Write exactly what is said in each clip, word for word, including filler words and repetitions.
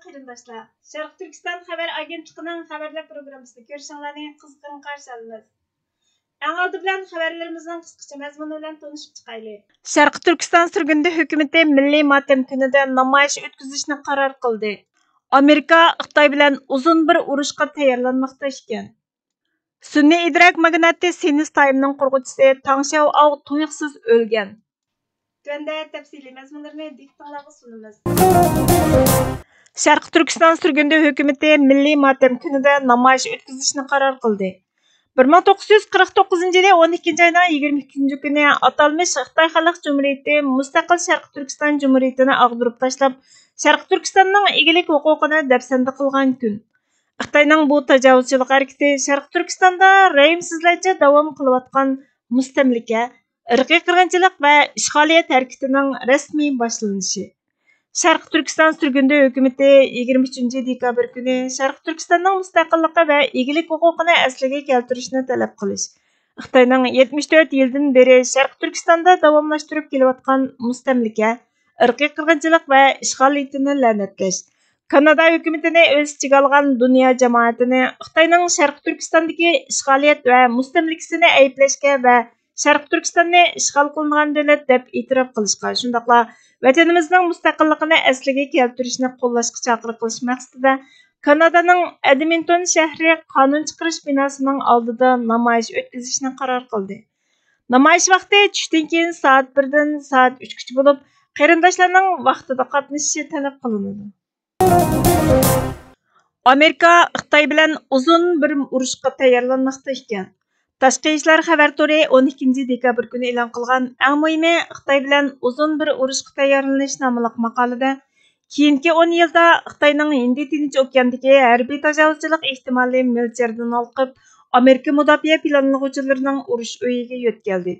قېرىنداشلار، شەرقىي تۈركىستان خەۋەر ئاگېنتلىقىنىڭ خەۋەرلەر پروگراممىسىنى كۆرۈشۈڭلارنى قىزغىن قارشى ئالىمىز. ئەڭ ئالدى بىلەن خەۋەرلىرىمىزنىڭ قىسقىچە مەزمۇنى بىلەن تونۇشۇپ چىقايلى. شەرقىي تۈركىستان سۈرگۈندە ھۆكۈمىتى مىللىي ماتەم كۈنىدە نامايىش ئۆتكۈزۈشنى قارار قىلدى. ئامېرىكا خىتاي بىلەن ئۇزۇن بىر ئۇرۇشقا تەييارلانماقتا ئىكەن. سۈنئىي ئىدراك ماگناتى سىنىس تايمنىڭ قۇرغۇچىسى تاڭ شياۋئاۋ تۇيۇقسىز ئۆلگەن. تۆۋەندە تەپسىلىي مەزمۇنلىرىنى دىققىتىڭلارغا سۇنىمىز. شەرقىي تۈركىستان سۈرگۈندە ھۆكۈمىتى مىللىي ماتەم كۈنىدە نامايىش ئۆتكۈزۈشنى قارار قىلدى. بىر مىڭ توققۇز يۈز قىرىق توققۇزىنچى يىلى ئون ئىككىنچى ئاينىڭ يىگىرمە ئىككىنچى كۈنى ئاتالمىش خىتاي خەلق جۇمھۇرىيىتى مۇستەقىل شەرقىي تۈركىستان جۇمھۇرىيىتىنى ئاغدۇرۇپ تاشلاپ، شەرقىي تۈركىستاننىڭ ئىگىلىك ھوقۇقىنى دەپسەندە قىلغان كۈن. خىتاينىڭ بۇ تاجاۋۇزچىلىق ھەرىكىتى شەرقىي تۈركىستاندا رەھىمسىزلەرچە داۋام قىلىۋاتقان مۇستەملىكە، ئىرقىي قىرغىنچىلىق ۋە ئىشغالىيەت ھەرىكىتىنىڭ رەسمىي باشلىنىشى. شەرقىي تۈركىستان سۈرگۈندە ھۆكۈمىتى يىگىرمە ئۈچىنچى دېكابىر كۈنى شەرقىي تۈركىستاننىڭ مۇستەقىللىقى ۋە ئىگىلىك ھوقۇقىنى ئەسلىگە كەلتۈرۈشنى تەلەپ قىلىش، خىتاينىڭ يەتمىش تۆت يىلدىن بېرى شەرقىي تۈركىستاندا داۋاملاشتۇرۇپ كېلىۋاتقان مۇستەملىكە، ئىرقىي قىرغىنچىلىق ۋە ئىشغالىيىتىنى لەنەتلەش، كانادا ھۆكۈمىتىنى ئۆز ئىچىگە ئالغان دۇنيا جامائىتىنى خىتاينىڭ شەرقىي تۈركىستاندىكى ئىشغالىيەت ۋە مۇستەملىكىسىنى ئەيىبلەشكە ۋە شەرقىي تۈركىستاننى ئىشغال قىلىنغان دۆلەت دەپ ئېتىراپ قىلىشقا، شۇنداقلا ۋەتىنىمىزنىڭ مۇستەقىللىقىنى ئەسلىگە كەلتۈرۈشنى قوللاشقا چاقىرىق قىلىش مەقسىتىدە كانادانىڭ ئەدمىنتون شەھىرى قانۇن چىقىرىش بىناسىنىڭ ئالدىدا نامايىش ئۆتكۈزۈشنى قارار قىلدى. نامايىش ۋاقتى چۈشتىن كېيىن سائەت بىردىن سائەت ئۈچكىچە بولۇپ، قېرىنداشلارنىڭ ۋاقتىدا قاتنىشىشى تەلەپ قىلىنىدۇ. ئامېرىكا خىتاي بىلەن ئۇزۇن بىر ئۇرۇشقا تەييارلانماقتا ئىكەن. تاشقى ئىشلار خەۋەر تورى ئون ئىككىنچى دېكابىر كۈنى ئېلان قىلغان ئەڭ مۇھىمى خىتاي بىلەن ئۇزۇن بىر ئۇرۇشقا تەييارلىنىش ناملىق ماقالىدە، كېيىنكى ئون يىلدا خىتاينىڭ ھىندى تىنچ ئوكياندىكى ھەربىي تاجاۋۇزچىلىق ئېھتىمالى مۆلچەردىن ھالقىپ، ئامېرىكا مۇداپىئە پىلانلىغۇچىلىرىنىڭ ئۇرۇش ئۆيىگە يۆتكەلدى.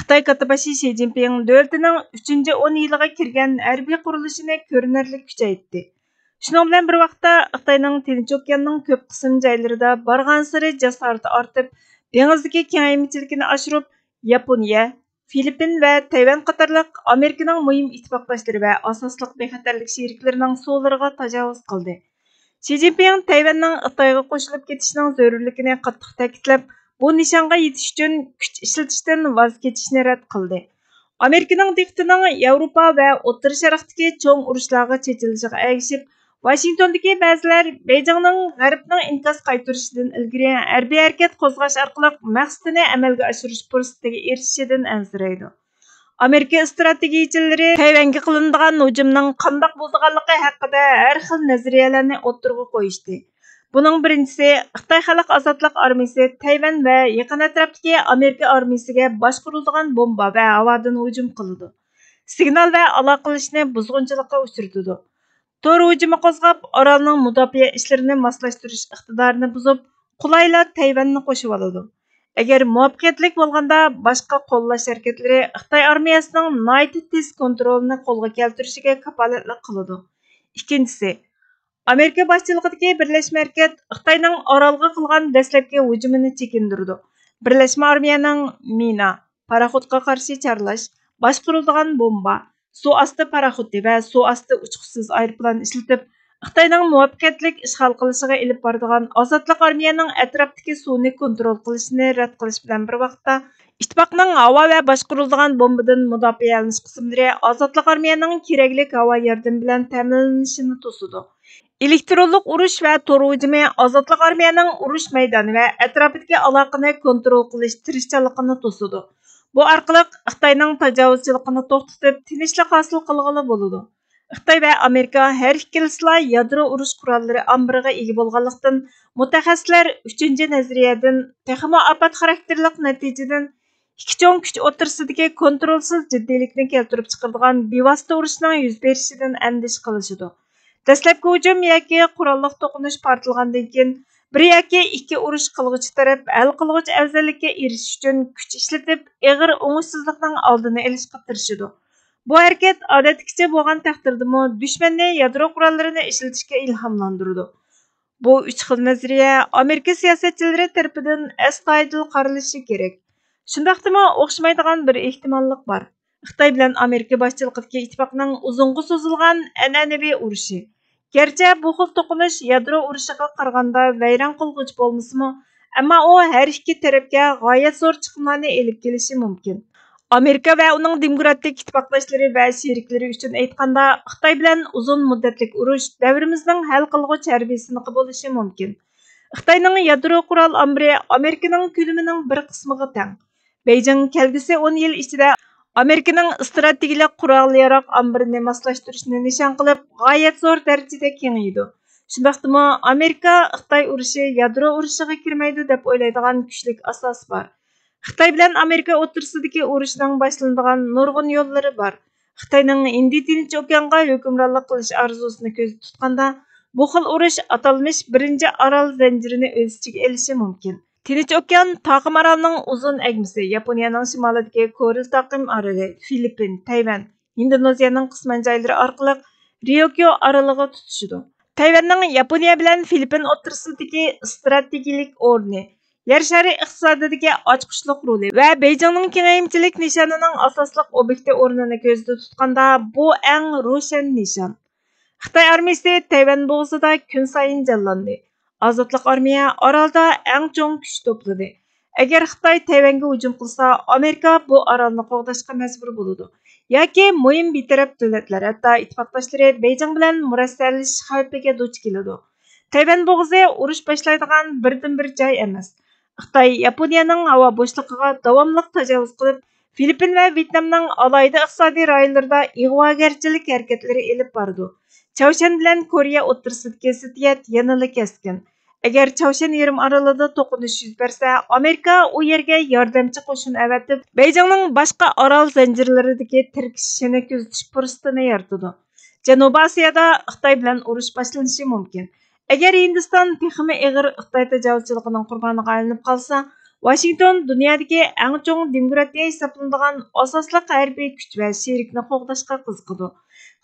خىتاي كاتتىباشى شى جىنپىڭ دۆلىتىنىڭ ئۈچىنچى ئون يىلىغا كىرگەن ھەربىي قۇرۇلۇشىنى كۆرۈنەرلىك كۈچەيتتى. شۇنىڭ بىلەن بىر ۋاقىتتا، خىتاينىڭ تىنچ ئوكياننىڭ كۆپ قىسىم جايلىرىدا بارغانسېرى جاسارىتى ئارتىپ، دېڭىزدىكى كېڭەيمىچىلىكىنى ئاشۇرۇپ، ياپونىيە، فىلىپپىن ۋە تەيۋەن قاتارلىق ئامېرىكىنىڭ مۇھىم ئىتتىپاقداشلىرى ۋە ئاساسلىق بىخەتەرلىك شېرىكلىرىنىڭ سۇلىرىغا تاجاۋۇز قىلدى. شى جىنپىڭ تەيۋەننىڭ خىتايغا قوشۇلۇپ كېتىشىنىڭ زۆرۈرلۈكىنى قاتتىق تەكىتلەپ، بۇ نىشانغا يېتىش ئۈچۈن كۈچ ئىشلىتىشتىن ۋاز كېچىشنى رەت قىلدى. ئامېرىكىنىڭ دىققىتىنىڭ ياۋروپا ۋە ئوتتۇرا شەرقتىكى چوڭ ئۇرۇشلارغا چېچىلىشىغا ئەگىشىپ، ۋاشىنگتوندىكى بەزىلەر بېيجىڭنىڭ غەربنىڭ ئىنكاس قايتۇرۇشىدىن ئىلگىرى ھەربىي ھەرىكەت قوزغاش ئارقىلىق مەقسىتىنى ئەمەلگە ئاشۇرۇش پۇرسىتىگە ئېرىشىشىدىن ئەنسىرەيدۇ. ئامېرىكا ئىستراتېگىيىچىلىرى تەيۋەنگە قىلىنىدىغان ھۇجۇمنىڭ قانداق بولىدىغانلىقى ھەققىدە ھەر خىل نەزەرىيەلەرنى ئوتتۇرىغا قويۇشتى. بۇنىڭ بىرىنچىسى، خىتاي خەلق ئازادلىق ئارمىيىسى تەيۋەن ۋە يېقىن ئەتراپتىكى ئامېرىكا ئارمىيىسىگە باشقۇرۇلىدىغان بومبا ۋە ھاۋادىن ھۇجۇم قىلىدۇ. سىگنال ۋە ئالاقىلىشىشنى بۇزغۇنچىلىققا ئۇچرىتىدۇ. تور ھۇجۇمى قوزغاپ، ئارالنىڭ مۇداپىئە ئىشلىرىنى ماسلاشتۇرۇش ئىقتىدارىنى بۇزۇپ، قولايلا تەيۋەننى قوشۇۋالىدۇ. ئەگەر مۇۋەپپەقىيەتلىك بولغاندا، باشقا قوللاش ھەرىكەتلىرى خىتاي ئارمىيەسىنىڭ ناھايىتى تېز كونترولىنى قولغا كەلتۈرۈشىگە كاپالەتلىك قىلىدۇ. ئىككىنچىسى، ئامېرىكا باشچىلىقىدىكى بىرلەشمە ھەرىكەت خىتاينىڭ ئارالغا قىلغان دەسلەپكى ھۇجۇمىنى چېكىندۈرىدۇ. بىرلەشمە ئارمىيەنىڭ مىنا، پاراخوتقا قارشى چارلاش، باشقۇرۇلىدىغان بومبا، سۇ ئاستى پاراخوتى ۋە سۇ ئاستى ئۇچقۇچىسىز ئايروپىلان ئىشلىتىپ، خىتاينىڭ مۇۋەپپەقىيەتلىك ئىشغال قىلىشىغا ئېلىپ بارىدىغان ئازادلىق ئارمىيەنىڭ ئەتراپتىكى سۇنى كونترول قىلىشىنى رەت قىلىش بىلەن بىر ۋاقىتتا، ئىتتىپاقنىڭ ھاۋا ۋە باشقۇرۇلىدىغان بومبىدىن مۇداپىئەلىنىش قىسىملىرى ئازادلىق ئارمىيەنىڭ كېرەكلىك ھاۋا ياردىمى بىلەن تەمىنلىنىشىنى توسىدۇ. ئېلېكترونلۇق ئۇرۇش ۋە تور ھۇجۇمى ئازادلىق ئارمىيەنىڭ ئۇرۇش مەيدانى ۋە ئەتراپىدىكى ئالاقىنى كونترول قىلىش تىرىشچانلىقىنى توسىدۇ. بۇ ئارقىلىق خىتاينىڭ تاجاۋۇزچىلىقىنى توختىتىپ، تىنچلىق ھاسىل قىلغىلى بولىدۇ. خىتاي ۋە ئامېرىكا ھەر ئىككىلىسىلا يادرو ئۇرۇش قوراللىرى ئامبىرىغا ئىگە بولغانلىقتىن، مۇتەخەسسىسلەر ئۈچىنچى نەزەرىيەدىن، تېخىمۇ ئاپەت خاراكتېرلىق نەتىجىدىن، ئىككى چوڭ كۈچ ئوتتۇرىسىدىكى كونترولسىز جىددىيلىكنى كەلتۈرۈپ چىقىرىدىغان بىۋاسىتە ئۇرۇشنىڭ يۈز بېرىشىدىن ئەندىشە قىلىشىدۇ. دەسلەپكى ھۇجۇم ياكى قوراللىق توقۇنۇش پارتلىغاندىن كېيىن، بىر ياكى ئىككى ئۇرۇش قىلغۇچى تەرەپ ھەل قىلغۇچ ئەۋزەللىككە ئېرىشىش ئۈچۈن كۈچ ئىشلىتىپ، ئېغىر ئوڭۇشسىزلىقنىڭ ئالدىنى ئېلىشقا تىرىشىدۇ. بۇ ھەرىكەت ئادەتتىكىچە بولغان تەقدىردىمۇ، دۈشمەننى يادرو قوراللىرىنى ئىشلىتىشكە ئىلھاملاندۇرىدۇ. بۇ ئۈچ خىل نەزەرىيە ئامېرىكا سىياسەتچىلىرى تەرىپىدىن ئەستايىدىل قارىلىشى كېرەك. شۇنداقتىمۇ ئوخشىمايدىغان بىر ئېھتىماللىق بار. خىتاي بىلەن ئامېرىكا باشچىلىقىدىكى ئىتتىپاقنىڭ ئۇزۇنغا سوزۇلغان ئەنئەنىۋى ئۇرۇشى، گەرچە بۇ خىل توقۇنۇش يادرو ئۇرۇشىغا قارىغاندا ۋەيران قىلغۇچ بولمىسىمۇ، ئەمما ئۇ ھەر ئىككى تەرەپكە غايەت زور چىقىملارنى ئېلىپ كېلىشى مۇمكىن. ئامېرىكا ۋە ئۇنىڭ دېموكراتىك ئىتتىپاقداشلىرى ۋە شېرىكلىرى ئۈچۈن ئېيتقاندا، خىتاي بىلەن ئۇزۇن مۇددەتلىك ئۇرۇش دەۋرىمىزنىڭ ھەل قىلغۇچ ھەربىي سىنىقى بولۇشى مۇمكىن. خىتاينىڭ يادرو قورال ئامبىرى ئامېرىكىنىڭ كۆلىمىنىڭ بىر قىسمىغا تەڭ. بېيجىڭ كەلگۈسى ئون يىل ئىچىدە ئامېرىكىنىڭ ئىستراتېگىيىلىك قورال ياراغ ئامبىرىنى ماسلاشتۇرۇشنى نىشان قىلىپ، غايەت زور دەرىجىدە كېڭىيىدۇ. شۇنداقتىمۇ، ئامېرىكا خىتاي ئۇرۇشى يادرو ئۇرۇشىغا كىرمەيدۇ دەپ ئويلايدىغان كۈچلۈك ئاساس بار. خىتاي بىلەن ئامېرىكا ئوتتۇرىسىدىكى ئۇرۇشنىڭ باشلىنىدىغان نۇرغۇن يوللىرى بار. خىتاينىڭ ھىندى تىنچ ئوكيانغا ھۆكۈمرانلىق قىلىش ئارزۇسىنى كۆزدە تۇتقاندا، بۇ خىل ئۇرۇش ئاتالمىش بىرىنچى ئارال زەنجىرىنى ئۆز ئىچىگە ئېلىشى مۇمكىن. تىنچ ئوكيان تاقىم ئارالنىڭ ئۇزۇن ئەگمىسى ياپونىيەنىڭ شىمالىدىكى كورىل تاقىم ئارىلى، فىلىپپىن، تەيۋەن، ھىندونېزىيەنىڭ قىسمەن جايلىرى ئارقىلىق ريوكيو ئارىلىغا تۇتىشىدۇ. تەيۋەننىڭ ياپونىيە بىلەن فىلىپپىن ئوتتۇرىسىدىكى ئىستراتېگىيىلىك ئورنى، يەر شارى ئىقتىسادىدىكى ئاچقۇچلۇق رولى ۋە بېيجىڭنىڭ كېڭەيمىچىلىك نىشانىنىڭ ئاساسلىق ئوبيېكتى ئورنىنى كۆزدە تۇتقاندا، بۇ ئەڭ روشەن نىشان. خىتاي ئارمىيىسى تەيۋەن بوغۇزىدا كۈنسايىن جانلاندى. ئازادلىق ئارمىيە ئارالدا ئەڭ چوڭ كۈچ توپلىدى. ئەگەر خىتاي تەيۋەنگە ھۇجۇم قىلسا، ئامېرىكا بۇ ئارالنى قوغداشقا مەجبۇر بولىدۇ. ياكى مۇھىم بىتەرەپ دۆلەتلەر، ھەتتا ئىتتىپاقداشلىرى بېيجىڭ بىلەن مۇرەسسەلىشىش خەۋپىگە دۇچ كېلىدۇ. تەيۋەن بوغۇزى ئۇرۇش باشلايدىغان بىردىنبىر جاي ئەمەس. خىتاي ياپونىيەنىڭ ھاۋا بوشلۇقىغا داۋاملىق تاجاۋۇز قىلىپ، فىلىپپىن ۋە ۋيېتنامنىڭ ئالاھىدە ئىقتىسادىي رايونلىرىدا ئىغۋاگەرچىلىك ھەرىكەتلىرى ئېلىپ بارىدۇ. چاۋشيەن بىلەن كورېيە ئوتتۇرىسىدىكى زىددىيەت يەنىلا كەسكىن. ئەگەر چاۋشيەن يېرىم ئارىلىدا توقۇنۇش يۈز بەرسە، ئامېرىكا ئۇ يەرگە ياردەمچى قوشۇن ئەۋەتىپ، بېيجىڭنىڭ باشقا ئارال زەنجىرلىرىدىكى تىركىشىشىنى كۆزىتىش پۇرسىتىنى يارىتىدۇ. جەنۇبىي ئاسىيادا خىتاي بىلەن ئۇرۇش باشلىنىشى مۇمكىن. ئەگەر ھىندىستان تېخىمۇ ئېغىر خىتاي تاجاۋۇزچىلىقىنىڭ قۇربانىغا ئايلىنىپ قالسا، ۋاشىنگتون دۇنيادىكى ئەڭ چوڭ دېموكراتىيە ھېسابلىنىدىغان ئاساسلىق ھەربىي كۈچ ۋە شېرىكنى قوغداشقا قىزىقىدۇ.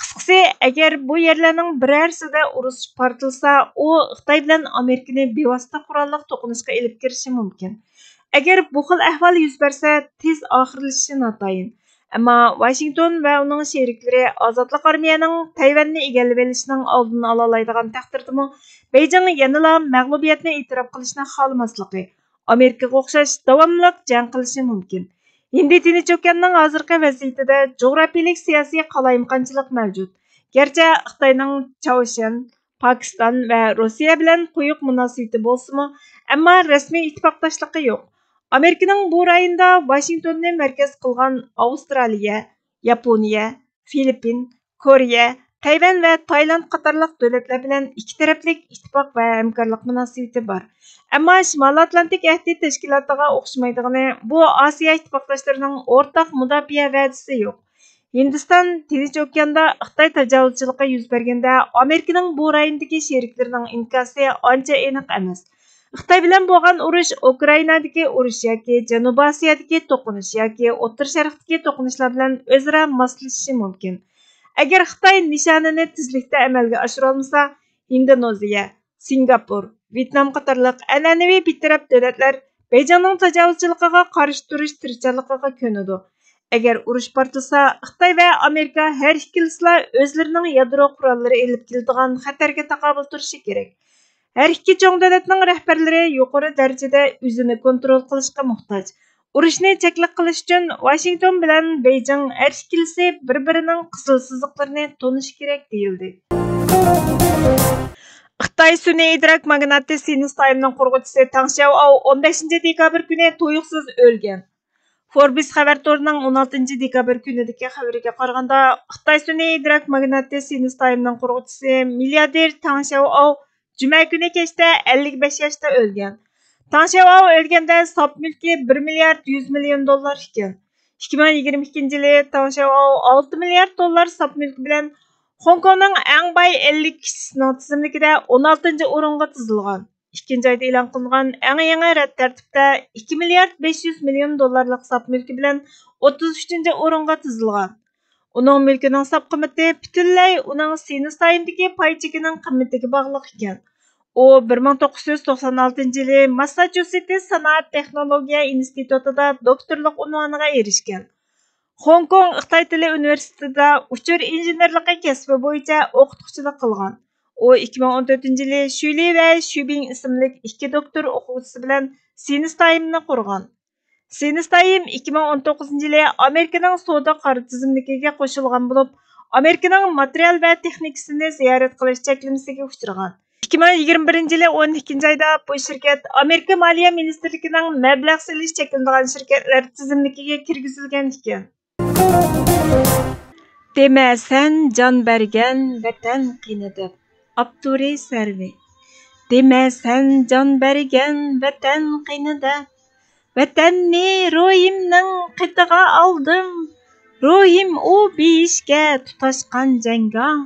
قىسقىسى، ئەگەر بۇ يەرلەرنىڭ بىرەرسىدە ئۇرۇش پارتلىسا، ئۇ خىتاي بىلەن ئامېرىكىنى بىۋاسىتە قوراللىق توقۇنۇشقا ئېلىپ كىرىشى مۇمكىن. ئەگەر بۇ خىل ئەھۋال يۈز بەرسە، تېز ئاخىرلىشىشى ناتايىن. ئەمما ۋاشىنگتون ۋە ئۇنىڭ شېرىكلىرى ئازادلىق ئارمىيەنىڭ تەيۋەننى ئىگىلىۋېلىشىنىڭ ئالدىنى ئالالايدىغان تەقدىردىمۇ، بېيجىڭ يەنىلا مەغلۇبىيەتنى ئېتىراپ قىلىشنى خالىماسلىقى، ئامېرىكىغا ئوخشاش داۋاملىق جەڭ قىلىشى مۇمكىن. ھىندى تىنچ ئوكياننىڭ ھازىرقى ۋەزىيىتىدە جۇغراپىيىلىك سىياسىي قالايمىقانچىلىق مەۋجۇت. گەرچە خىتاينىڭ چاۋشيەن، پاكىستان ۋە روسىيە بىلەن قويۇق مۇناسىۋىتى بولسىمۇ، ئەمما رەسمىي ئىتتىپاقداشلىقى يوق. ئامېرىكىنىڭ بۇ رايوندا ۋاشىنگتوننى مەركەز قىلغان ئاۋسترالىيە، ياپونىيە، فىلىپپىن، كورېيە، تەيۋەن ۋە تايلاند قاتارلىق دۆلەتلەر بىلەن ئىككى تەرەپلىك ئىتتىپاق ۋە ھەمكارلىق مۇناسىۋىتى بار. ئەمما شىمالىي ئاتلانتىك ئەھدى تەشكىلاتىغا ئوخشىمايدىغىنى، بۇ ئاسىيا ئىتتىپاقداشلىرىنىڭ ئورتاق مۇداپىئە ۋەدىسى يوق. ھىندىستان تىنچ ئوكياندا خىتاي تاجاۋۇزچىلىقى يۈز بەرگەندە، ئامېرىكىنىڭ بۇ رايوندىكى شېرىكلىرىنىڭ ئىنكاسى ئانچە ئېنىق ئەمەس. خىتاي بىلەن بولغان ئۇرۇش ئۇكرائىنادىكى ئۇرۇش ياكى جەنۇبىي ئاسىيادىكى توقۇنۇش ياكى ئوتتۇرا شەرقتىكى توقۇنۇشلار بىلەن ئۆزئارا ماسلىشىشى مۇمكىن. ئەگەر خىتاي نىشانىنى تېزلىكتە ئەمەلگە ئاشۇرالمىسا، ھىندونېزىيە، سىنگاپور، ۋيېتنام قاتارلىق ئەنئەنىۋى بىتەرەپ دۆلەتلەر بېيجىڭنىڭ تاجاۋۇزچىلىقىغا قارشى تۇرۇش تىرىشچانلىقىغا كۆنىدۇ. ئەگەر ئۇرۇش پارتلىسا، خىتاي ۋە ئامېرىكا ھەر ئىككىلىسىلا ئۆزلىرىنىڭ يادرو قوراللىرى ئېلىپ كېلىدىغان خەتەرگە تاقابىل تۇرۇشى كېرەك. ھەر ئىككى چوڭ دۆلەتنىڭ رەھبەرلىرى يۇقىرى دەرىجىدە ئۆزىنى كونترول قىلىشقا موھتاج. ئۇرۇشنى چەكلىك قىلىش ئۈچۈن ۋاشىنگتون بىلەن بېيجىڭ ھەر ئىككىلىسى بىر-بىرىنىڭ قىزىل سىزىقلىرىنى تونۇشى كېرەك، دېيىلدى. خىتاي سۈنئىي ئىدراك ماگناتى سىنس تايمنىڭ قۇرغۇچىسى تاڭ شياۋئاۋ ئون بەشىنچى دېكابىر كۈنى تۇيۇقسىز ئۆلگەن. فوربس خەۋەر تورىنىڭ ئون ئالتىنچى دېكابىر كۈنىدىكى خەۋىرىگە قارىغاندا، خىتاي سۈنئىي ئىدراك ماگناتى سىنس تايمنىڭ قۇرغۇچىسى، مىلياردېر تاڭ شياۋئاۋ جۈمە كۈنى كەچتە ئەللىك بەش ياشتا ئۆلگەن. تاڭ شياۋئاۋ ئۆلگەندە ساپ مۈلكى بىر مىليارد يۈز مىليون دوللار ئىكەن. ئىككى مىڭ يىگىرمە ئىككىنچى يىلى تاڭ شياۋئاۋ ئالتە مىليارد دوللار ساپ مۈلكى بىلەن خوڭكوڭنىڭ ئەڭ باي ئەللىك كىشىسىنىڭ تىزىملىكىدە ئون ئالتىنچى ئورۇنغا تىزىلغان. ئىككىنچى ئايدا ئېلان قىلىنغان ئەڭ يېڭى رەت تەرتىپتە ئىككى مىليارد بەش يۈز مىليون دوللارلىق ساپ مۈلكى بىلەن ئوتتۇز ئۈچىنچى ئورۇنغا تىزىلغان. ئۇنىڭ مۈلكىنىڭ ساپ قىممىتى پۈتۈنلەي ئۇنىڭ سىنس تايمدىكى پاي چېكىنىڭ قىممىتىگە باغلىق ئىكەن. ئۇ بىر مىڭ توققۇز يۈز توقسان ئالتىنچى يىلى ماسساچۇسېتس سانائەت تېخنولوگىيە ئىنستىتۇتىدا دوكتورلۇق ئۇنۋانىغا ئېرىشكەن. خوڭكوڭ خىتاي تىلى ئۇنىۋېرسىتېتىدا ئۇچۇر ئىنژېنېرلىقى كەسپى بويىچە ئوقۇتقۇچىلىق قىلغان. ئۇ ئىككى مىڭ ئون تۆتىنچى يىلى شۈلى ۋە شۈبىڭ ئىسىملىك ئىككى دوكتور ئوقۇغۇچىسى بىلەن سىنستايمنى قۇرغان. سىنستايم ئىككى مىڭ ئون توققۇزىنچى يىلى ئامېرىكىنىڭ سودا قارا تىزىملىكىگە قوشۇلغان بولۇپ، ئامېرىكىنىڭ ماتېرىيال ۋە تېخنىكىسىنى زىيارەت قىلىش چەكلىمىسىگە ئۇچرىغان. ئىككى مىڭ يىگىرمە بىرىنچى يىلى ئون ئىككىنچى ئايدا بۇ شىركەت ئامېرىكا مالىيە مىنىستىرلىكىنىڭ مەبلەغ سېلىش چەكلىنىدىغان شىركەتلەر تىزىملىكىگە كىرگۈزۈلگەن ئىكەن. دېمە سەن جان بەرگەن ۋەتەن قېنى دەپ. ئاپتورى سەرۋى. دېمە سەن جان بەرگەن ۋەتەن قېنى دەپ. ۋەتەننى روھىمنىڭ قېتىغا ئالدىم. روھىم ئۇ بېھىشكە تۇتاشقان جەڭگاھ.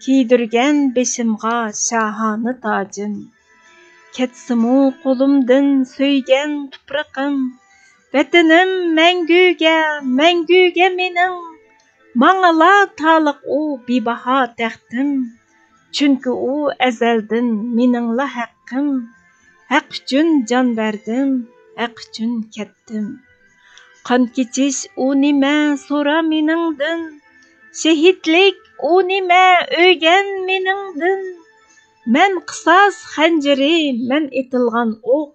كىيدۈرگەن بېشىمغا شاھانە تاجىم. كەتسىمۇ قولۇمدىن سۆيگەن تۇپرىقىم. ۋەتىنىم مەڭگۈگە، مەڭگۈگە مېنىڭ. ماڭىلا تالىق ئۇ بىباھا تەختىم. چۈنكى ئۇ ئەزەلدىن مېنىڭلا ھەققىم. ھەق ئۈچۈن جان بەردىم، ھەق ئۈچۈن كەتتىم. قان كېچىش ئۇ نېمە، سورا مېنىڭدىن. شېھىتلىك ئۇ نېمە، ئۆگەن مېنىڭدىن. مەن قىساس خەنجىرى، مەن ئېتىلغان ئوق.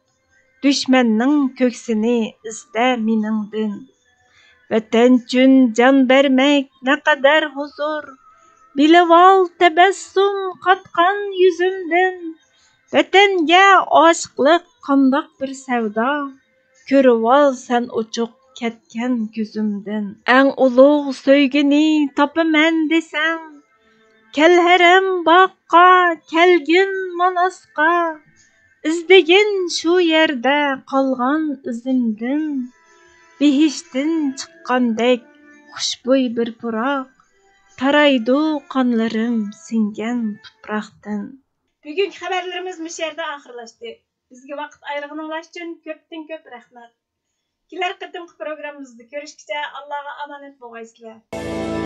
دۈشمەننىڭ كۆكسىنى ئىزدە مېنىڭدىن. ۋەتەن ئۈچۈن جان بەرمەك نەقەدەر ھۇزۇر. بىلىۋال تەبەسسۇم قاتقان يۈزۈمدىن. ۋەتەنگە ئاشىقلىق قانداق بىر سەۋدا. كۆرۈۋال سەن ئوچۇق كەتكەن كۆزۈمدىن. ئەڭ ئۇلۇغ سۆيگۈنى تاپىمەن دېسەڭ. كەل ھەرەم باغقا، كەلگىن ماناسقا. ئىزدىگىن شۇ يەردە قالغان ئىزىمدىن. بېھىشتىن چىققاندەك خۇشبۇي بىر پۇراق. تارايدۇ قانلىرىم سىڭگەن تۇپراقتىن. بۈگۈنكى خەۋەرلىرىمىز مۇشۇ يەردە ئاخىرلاشتى. بىزگە ۋاقىت ئايرىغىنىڭلار ئۈچۈن كۆپتىن كۆپ رەھمەت. كېلەر قېتىمقى پروگراممىمىزدا كۆرۈشكىچە ئاللاغا ئامانەت بولغايسىلەر.